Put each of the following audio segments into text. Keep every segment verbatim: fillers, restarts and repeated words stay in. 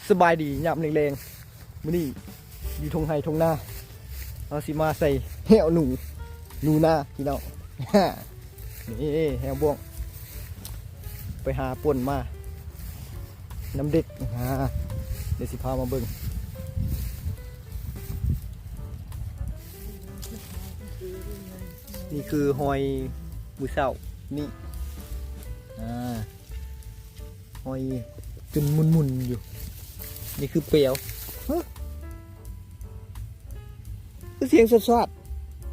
สบายดียามแลงๆ มื้อนี้อยู่ทงไฮ่ทงนา เฮาสิมาใส่แห้วหนู หนูนาพี่น้อง นี่แห้วบ่วง ไปหาป่นมา นำเด็ก อ่า เดี๋ยวสิพามาเบิ่ง นี่คือฮอยมื้อเช้า นี่ อ่า หอยจนหมุนๆอยู่ นี่คือแป๋ว ฮะ คือเสียงสด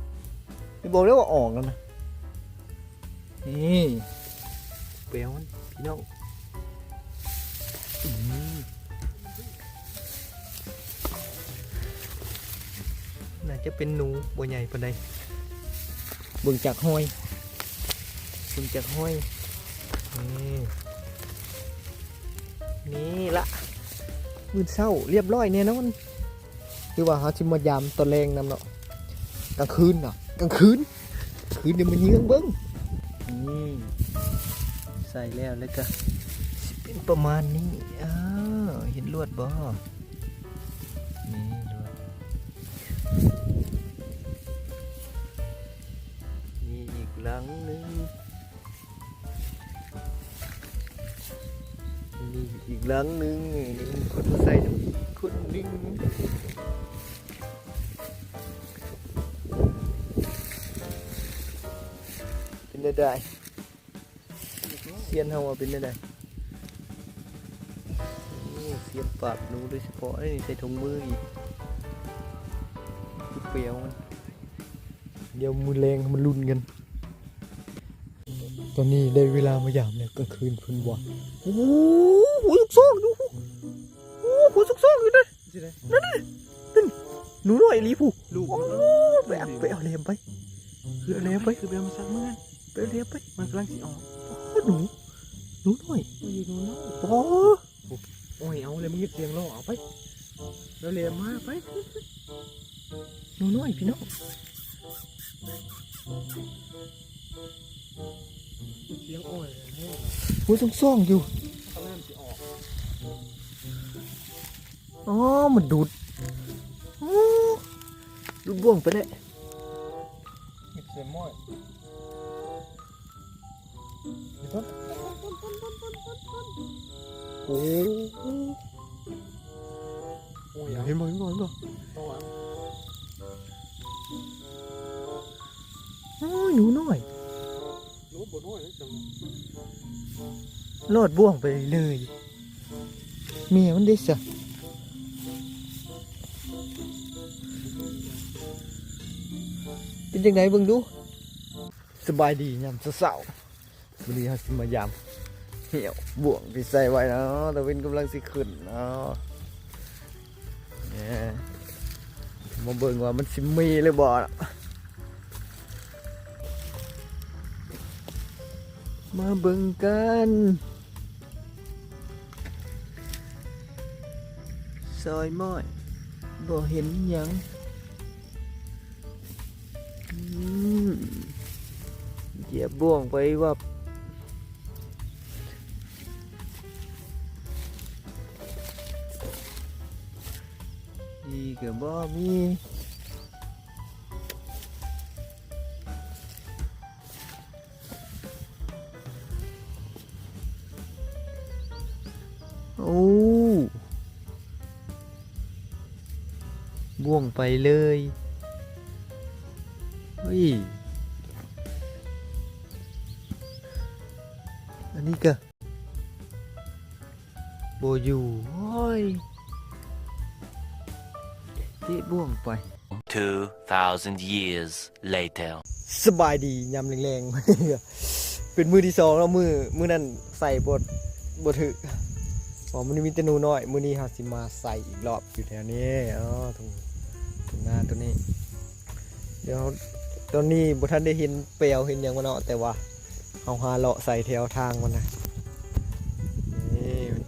ๆ นี่บอกแล้วว่าออกแล้วนะ นี่แป๋วมันพี่น้อง อืม น่าจะเป็นหนู บ่ใหญ่ปานใด เบิ่งจากฮอย เบิ่งจากฮอย นี่ นี่ละ มื้อเช้าเรียบร้อยแน่นอน คือว่าเฮาสิมายามตอนแลงนำเนาะ กลางคืนเนาะ กลางคืน คืนเดี๋ยวมาเยืองเบิ่ง นี่ ใส่แล้ว แล้วก็สิเป็นประมาณนี้ อ้าว เห็นลวดบ่ นี่ลวด นี่อีกหลังหนึ่ง นี่อีกหลังหนึ่ง นี่มีคนมาใส่น้ำอีกคนหนึ่ง เป็นได้ได้ เซียนเฮาว่าเป็นได้ได้ โอ้ เซียนปราบหนูโดยเฉพาะ นี่ใส่ถุงมืออีก คือเปรียวมัน เดี๋ยวมื้อแลงมาลุ้นกัน ตอนนี้ได้เวลามายามแล้วกลางคืนเพิ่นว่า โอ้โห หัวสุกซอกอยู่ โอ้โห หัวสุกซอกอยู่นะ สิได้ นั่นนี่ นั่น หนูน้อยอีหลีผู้ ลูก โอ้ ไปเอา ไปเอาแหลมไป คือเอาแหลมไป คือไปเอามาสักมื้อ ไปเอาแหลมไป มันกำลังสิออก โอ้ หนู หนูน้อย โอ้ย หนูน้อย โอ้ โอ้ย เอาเลย มึงเฮ็ดเสียงร้อง เอาไป แล้วแหลมมา ไป หนูน้อยพี่น้อง เสียงโอ้ยแห้ง โอ้ย ซ่องๆอยู่ กำลังสิออก อ๋อ มันดูด โอ้ ดูดบ่วงไปแล้ว เฮ็ดเสียงม้อย โอ้ โอ้ย เห็นบ่ เห็นบ่ เห็นบ่ ตัว โอ้ย หนูน้อย หนูบ่น้อยนะจัง ลอดบ่วงไปเลย แม่มันเด้ซะ เป็นจังไดเบิ่งดู สบายดียามเช้าๆ มื้อนี้เฮาสิมายามแห้วบ่วงที่ใส่ไว้เนาะ ตะเว็นกำลังสิขึ้นเนาะ เนี่ย มาเบิ่งว่ามันสิมีหรือบ่ มาเบิ่งกัน ซอยม้อย บ่เห็นหยัง อืม เหยียบบ่วงไปวับ ดีก็บ่มี โอ้ บ่วงไปเลย เฮ้ย อันนี้ก็ บ่อยู่ โอ้ย เตะบ่วงไป Two thousand years later. สบายดียามแลงๆ เป็นมื้อที่สองแล้ว มื้อ มื้อนั้นใส่บ่ บ่ถืก อ๋อ มื้อนี้มีแต่หนูน้อย มื้อนี้เฮาสิมาใส่อีกรอบอยู่แถวนี้ อ๋อ ตรง ตรงหน้าตัวนี้ เดี๋ยว ตอนนี้บ่ทันได้เห็นแปวเห็นหยังมาเนาะ แต่ว่าเฮาหาเลาะใส่แถวทางมันนะ นี่ มัน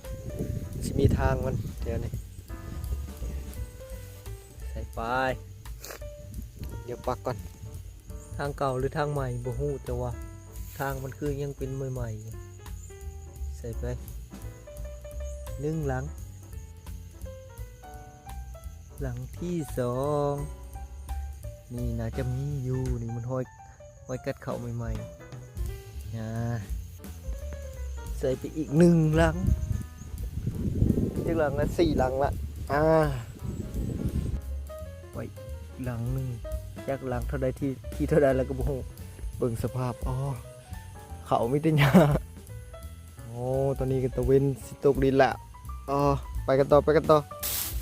สิมีทางมันแถวนี้ ใส่ไป เดี๋ยวปักก่อน ทางเก่าหรือทางใหม่บ่ฮู้ แต่ว่าทางมันคือยังเป็นใหม่ๆอยู่ ใส่ไป หนึ่งหลัง หลังที่สอง นี่น่าจะมีอยู่ นี่มันห้อย ห้อยกัดเข่าใหม่ๆ อ่า ใส่ไปอีกหนึ่งหลัง จักหลังละ สี่หลังละ อ่า ไว้อีกหลังหนึ่ง จักหลังเท่าใดที่ ที่เท่าใดแล้วก็บ่ฮู้ เบิ่งสภาพ อ๋อ เขามีแต่หญ้า โอ้ ตอนนี้ก็ตะเว็นสิตกดินละ อ๋อ ไปกันต่อ ไปกันต่อ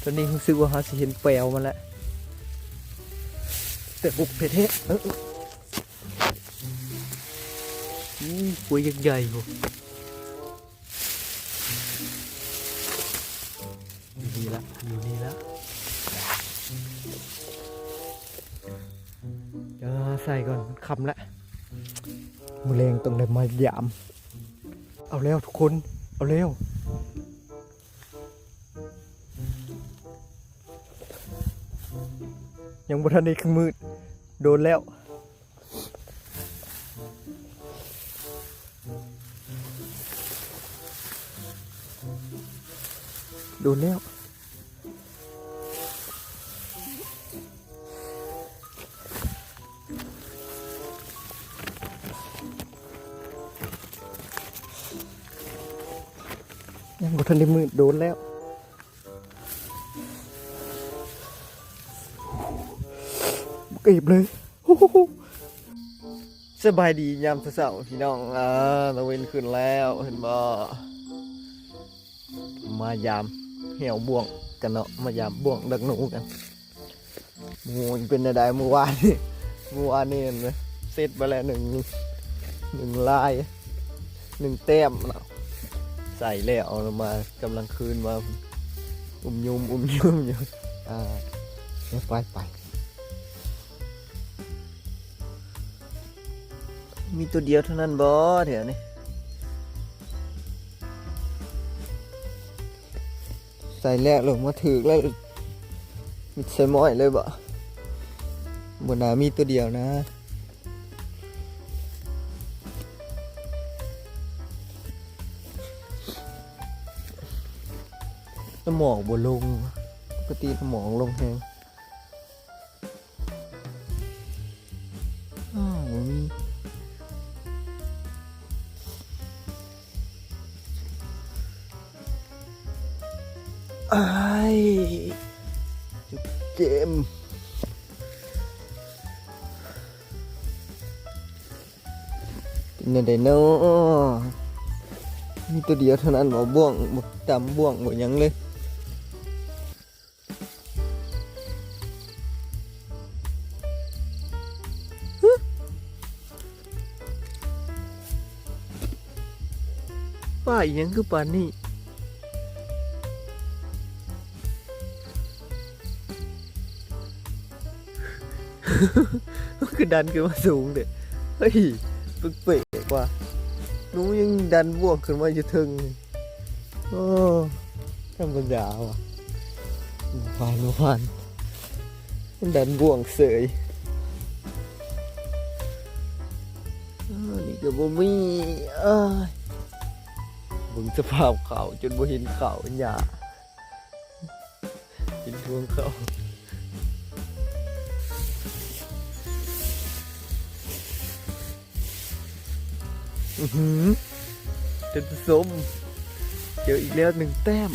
ตอนนี้รู้สึกว่าเราสิเห็นแปวมันแล้ว แต่บุกเผ็ดเฮ้ เออ เออ อู้ กล้วยยักษ์ใหญ่โห อยู่นี่ละ อยู่นี่ละ เดี๋ยวใส่ก่อน มันค่ำละ มื้อแลงต้องได้มายาม เอาแล้วทุกคน เอาแล้ว ยังบ่ทันได้มืด โดนแล้ว โดนแล้ว ยังบ่ทันได้มืด โดนแล้ว เก็บเลย สบายดียามเช้าๆ พี่น้อง อ่า ตะเว็นขึ้นแล้ว เห็นบ่ มายามแหวบ่วงกันเนาะ มายามบ่วงดักหนูกัน หมู่เป็นแนวใดมื้อวานนี่ มื้อวานนี่เห็นไหม เซตไปแล้วหนึ่ง หนึ่งลาย หนึ่งแต้มเนาะ ใส่แล้วเอามา กำลังคืนมา อุ้มยุม อุ้มยุมอยู่ อ่า เดี๋ยวไป ไป มีตัวเดียวเท่านั้นบ่แถวนี้ ใส่แล้วลงมาถืกแล้ว มิดใส่ม้อยเลยบ่ บ่น่ามีตัวเดียวนะ สมองบ่ลง ปกติสมองลงแฮง อ้าว บ่มี อ้าย จุดเกม เป็นจั่งใดเนาะ มีตัวเดียวเท่านั้นบ่ บ่วง บ่ตำบ่วง บ่หยังเลย ปลาอีหยังคือปานนี้ มันคือดันขึ้นมาสูงเด้ เฮ้ย แปลกๆว่ะ หนูยังดันบ่วงขึ้นมาอยู่เทิง โอ้ ธรรมดาว่ะ ผ่าน ผ่าน มันดันบ่วงเสย อ้าว นี่ก็บ่มี อ้าย เบิ่งสภาพเขาจนบ่เห็นเขาหญ้า เห็นทวงเขา อื้อหือ ท่านผู้ชม เจออีกแล้วหนึ่งแต้ม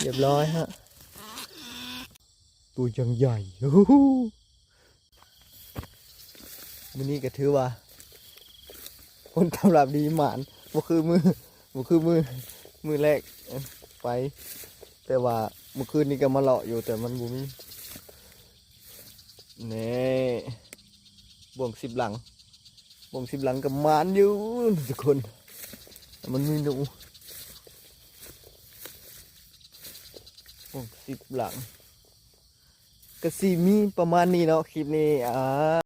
เรียบร้อยฮะ ตัวยังใหญ่ โอ้โห มื้อนี้ก็ถือว่า ผลตอบรับดีหมาน บ่คือมื้อ บ่คือมื้อ มื้อแรก เอ้ย ไป แต่ว่ามื้อคืนนี้ก็มาเลาะอยู่ แต่มันบ่มี นี่ บ่วงสิบหลัง บ่วงสิบหลังก็หมานอยู่ ทุกคน มันมีหนู บ่วงสิบหลัง ก็สิมีประมาณนี้เนาะ คลิปนี้ อ่า